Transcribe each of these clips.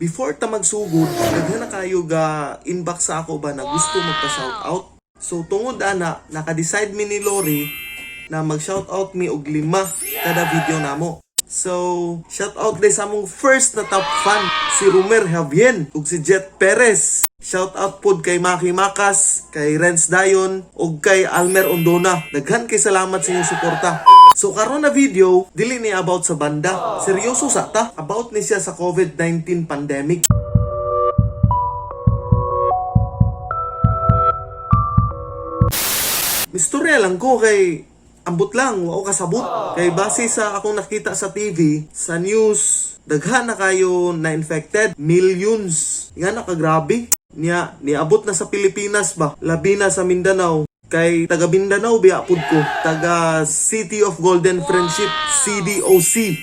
Before ta magsugod, daghan na kayo ga inbox sa ako ba na gusto magpa-shoutout. So tungod ana, naka-decide mi ni Lori na mag-shoutout mi og lima kada video namo. So, shoutout day sa among first na top fan, si Romer Javien ug si Jet Perez. Shoutout pod kay Maki Makas, kay Renz Dayon, ug kay Almer Ondona. Daghan kay salamat sa inyong suporta. So karon na video, dili ni about sa banda. Seryoso sa ta, about ni siya sa COVID-19 pandemic. Mistorya lang ko kay ambot lang, wa ko kasabot. Kay base sa akong nakita sa TV, sa news, daghan na kayo na infected, millions. Nga nakagrabe. Niya, niabot na sa Pilipinas ba? Labi na sa Mindanao. Kay taga Mindanao biya pud ko, taga City of Golden Friendship, CDOC.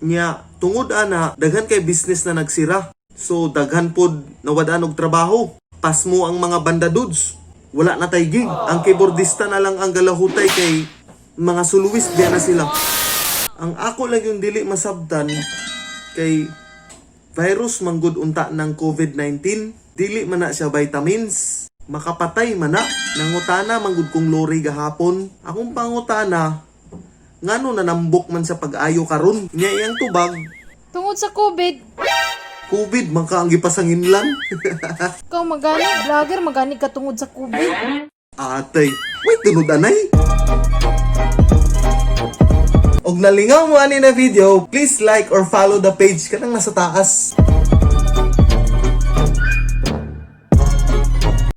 Nya, tungod ana, daghan kay business na nagsira. So daghan pod nawad-an og trabaho. Pasmo ang mga banda dudes. Wala na tay gig. Ang keyboardista na lang ang galahutay kay mga soloist biya na sila. Ang ako lang yung dili masabtan kay virus manggod unta ng COVID-19, dili man na siya vitamins. Makapatay man na. Nangutana manggod kong lori gahapon. Akong pangutana, ngano nanambok man sa pag-ayo karon? Nya iyang tubag, Tungod sa COVID, COVID man ka ang gipasanginlan. ikaw magani, vlogger magani ka tungod sa COVID. Atay, wait tunod anay. Og nalingaw mo ani na video, please like or follow the page kanang nasa taas.